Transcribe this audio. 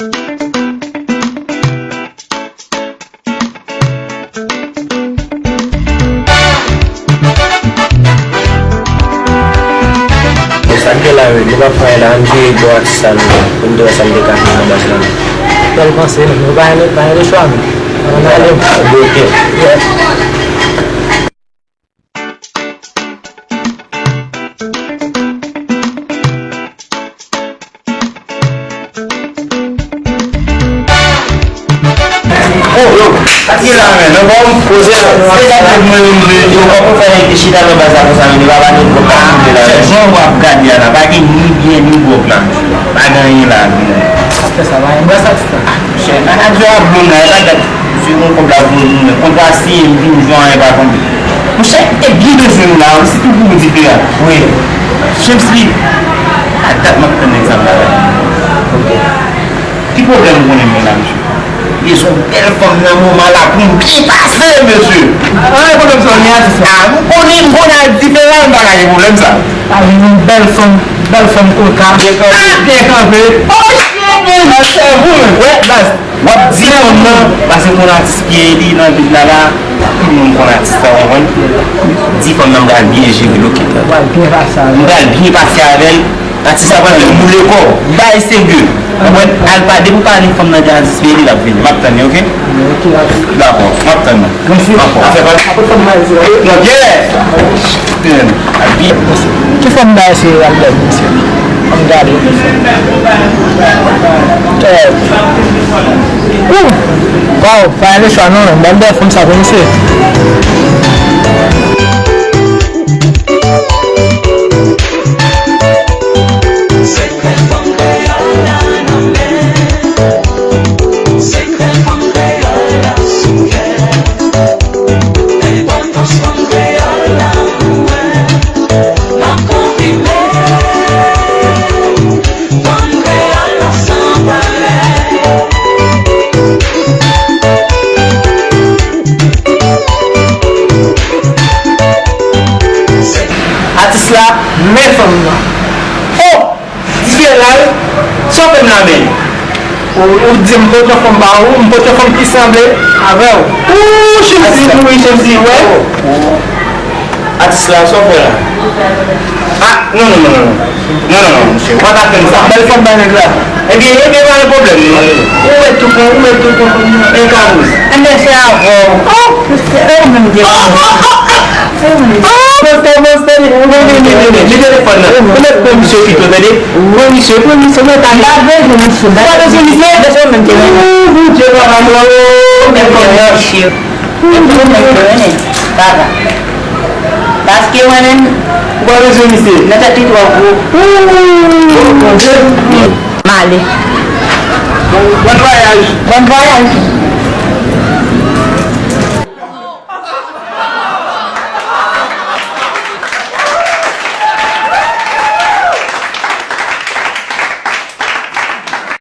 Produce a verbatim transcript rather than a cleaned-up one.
Sa k gen la menm, nou p ap fè anyen la, ann vire bò atis la nou, pou n te wè sa n te ka fè nan baz la. Bèl panse, men nou pa gen, pa gen lechwa, men. Ann ale. Oke. Yeah. Oh, yo, sa ki la, men, nan fòm, poze la. Se sa ke mwen, mwen, yo, pa pou fè nèg chita nan baz la konsa, men, li pa ba nou pwoblèm la. Chèf, jan w ap gade a la, pa gen ni byen, ni bwòk la. Pa gen anyen la. Sa fè sa, pa gen bwòk sa, ti tan. Chèf, manadjè a blonn la, e pa dat, misye gon kòb la pou nou, men kontra siyen, m vin jwe anyen pa konn. Monchè, e byen bezwen nou la, wi, se tou pou ou di pè a. Wi. James Lee. A dat m ap tann egzanp la. Ok. Ki pwoblèm ou konnen m gen la, mesye? Bezwen yon bèl fanm nan moman la pou m byen pase, mesye. An, e pwoblèm sa w gen a, se sa. A, m konnen, m konnen al diferan, m pa ka gen pwoblèm sa. Pa gen yon bèl fanm, bèl fanm koka. Byen kanpe. Byen kanpe. Oh, shit, man. Sa se vou, men. Wè, baz. W ap di fanm nan, paske m konn atis Pierre li nan vid la la, tout moun konn atis sa, w konprann? Di fanm nan m pral byen jere l, oke. M pral byen pase avè l. M pral byen pase avè l, atis la pral fè moule kò, bay serye. Ou konprann? Al pa, depi w pale fanm nan gen atis Pierre li, l ap vini. M ap tann li, oke? Ok, atis. Dakò, m ap tann li. Mèsi. Dakò. Afè pa. Apre fanm nan, se vre? Non, yeah! Al byen. Ki fanm bay se al bèl, mesye? Ann gade. Tèt. Ou! Waw, pa gen lechwa non, men. Ban m bèl fanm sa pou misye. Atis la, men fanm nan. Oh! Di fè la wi, sa w fè m la menm? Ou, ou di m pote yon fanm ba ou, m pote yon fanm ki sanble avè w. Ou, Chemsi, wi, Chemsi, wè. Atis la, sa w fè la? Ah, non, non, non, non, non. Non, non, non, mesye, ou pa ka fè m sa. Bèl fanm bay nèg la. Ebyen, ebyen, pa gen pwoblèm, non. Ou mèt tou pran, ou mèt tou pran fanm nan. E ka kouz. Enben, se avè w. Oh! Se ou menm ki. Monstè, monstè, li, li, li, li, li, li, li, li, telefòn nan. Ou mèt pran misye pito, tande? Pran misye, pran misye, mèt ale. M pa bezwen misye. Ou pa bezwen misye? Bezwen menm telefòn. Ou, Bondye, papa, non. Ou mèt pran misye. Ou mèt pran misye, papa. Paske mwen menm, ou pa bezwen misye. Nan tèt li twò gwo. Ou, Bondye. M ale. Bon, bon vwayaj. Bon vwayaj.